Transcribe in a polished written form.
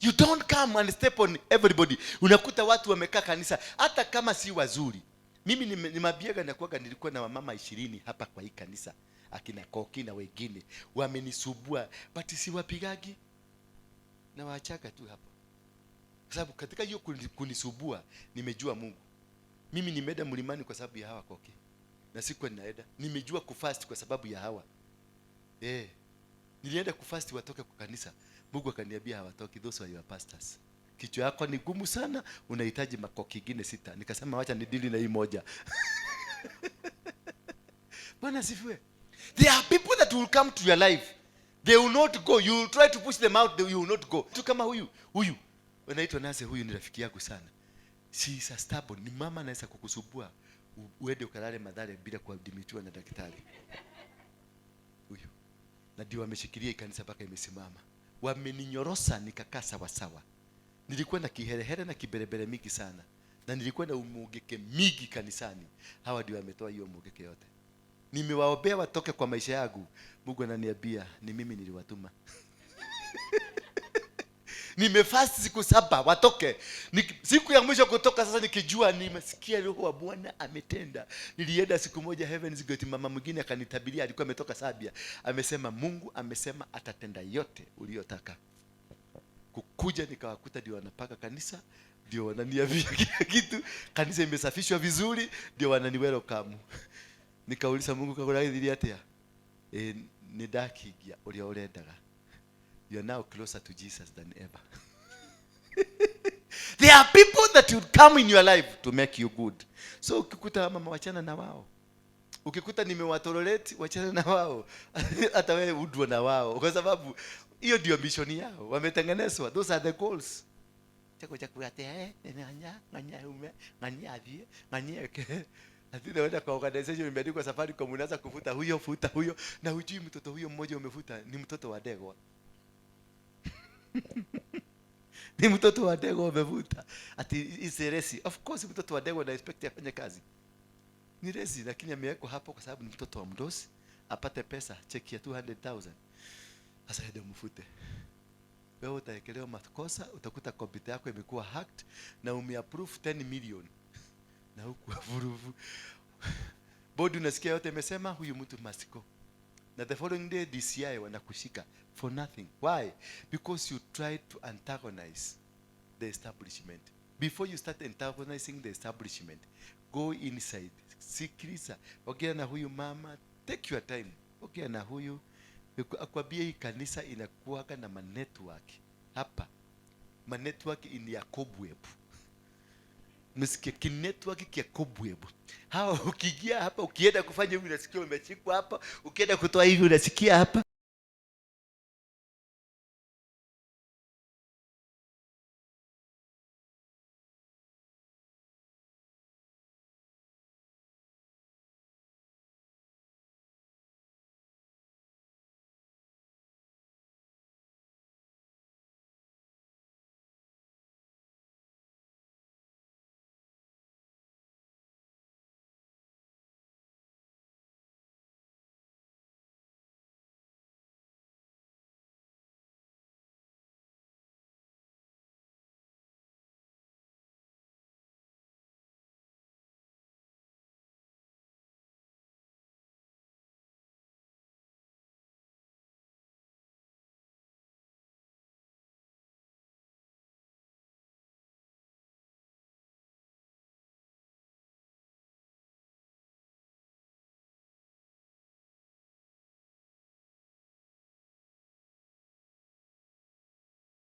You don't come and step on everybody. Unakuta watu wamekaa kanisa hata kama si wazuri. Mimi nimeambiaga nakuwaga nilikuwa na wamama 20 hapa kwa hii kanisa, akina Koki na wengine wamenisubua, but siwapigagi na waachaga tu hapo, kwa sababu katika hiyo kunisubua nimejua Mungu. Mimi nimeenda mlimani kwa sababu ya hawa Koki, na sikuwa ninaenda. Nimejua kufast kwa sababu ya hawa. Nilienda kufast watoke kwa kanisa. Mungu akaniambia hawatoki, those are your pastors. Kichwa yako ni gumu sana, unahitaji makoki ingine 6. Nikasema wacha nideal na hii moja. Bwana asifiwe. There are people that will come to your life. They will not go. You will try to push them out, they will not go. Tu kama huyu, huyu. Wanaitwa Nase, huyu ni rafiki yangu sana. She is a stubborn. Ni mama anaweza kukusubua uende ukalale Mathare bila kuadmitiwa na daktari. Huyu. Na ndio wameshikilia hii kanisa mpaka imesimama. Wameninyorosa nikakaa sawa sawa. Nilikuwa na kiherehere na kiberebere mingi sana. Na nilikuwa na umugeke mingi kanisani. Hawa ndio wametoa hiyo mugeke yote. Nimewaombea watoke kwa maisha yangu. Mungu ananiambia ni mimi niliwatuma. Nimefast siku 7 watoke. Siku ya mwisho kutoka sasa nikijua nimesikia roho wa Bwana ametenda. Nilienda siku moja Heaven's Gate, mama mwingine akanitabiria, alikuwa ametoka Sabia. Amesema Mungu amesema atatenda yote uliyotaka. Kukuja nikawakuta ndio wanapaka kanisa, ndio wananiambia kila kitu. Kanisa imesafishwa vizuri, ndio wanani welcome. Nikauliza Mungu kagura atia? Nindakingia uria urendaga. You are now closer to Jesus than ever. There are people that will come in your life to make you good. So ukikuta mama, wachana na wao. Ukikuta nimewatolerate, wachana na wao. Hata wewe udwa na wao, kwa sababu hiyo ndio mission yao. Wametengenezwa. Those are the goals. Chako cha kuate nganya nganya ume nganya athie nganya eke. Ati unaenda kwa organization imeandikwa Safaricom, unaanza kufuta huyo, futa huyo, na hujui mtoto huyo mmoja umefuta ni mtoto wa Ndegwa. Ni mtoto wa Ndegwa umevuta. Ati is a resi. Of course mtoto wa Ndegwa na expect afanye kazi. Ni resi, lakini amewekwa hapo kwa sababu ni mtoto wa mdosi, apate pesa, cheki ya 200,000. Sasa ende mfute. Wewe utaekelewa makosa, utakuta kompyuta yako imekuwa hacked na umeapprove 10 million. Na huku approve. Bodi unasikia yote imesema huyu mtu must go. Na the following day DCI wanakushika for nothing. Why? Because you tried to antagonize the establishment. Before you start antagonizing the establishment, go inside. Sikiliza. Ongea na huyu mama, take your time. Ongea na huyu. Akwambie hii kanisa inakuwaga na ma network hapa. Ma network in ya cobweb. Msikie kinetwork kia cobweb. Hawa ukiingia hapa, ukienda kufanya hivi unasikia umeshikwa hapa, ukienda kutoa hivi unasikia hapa.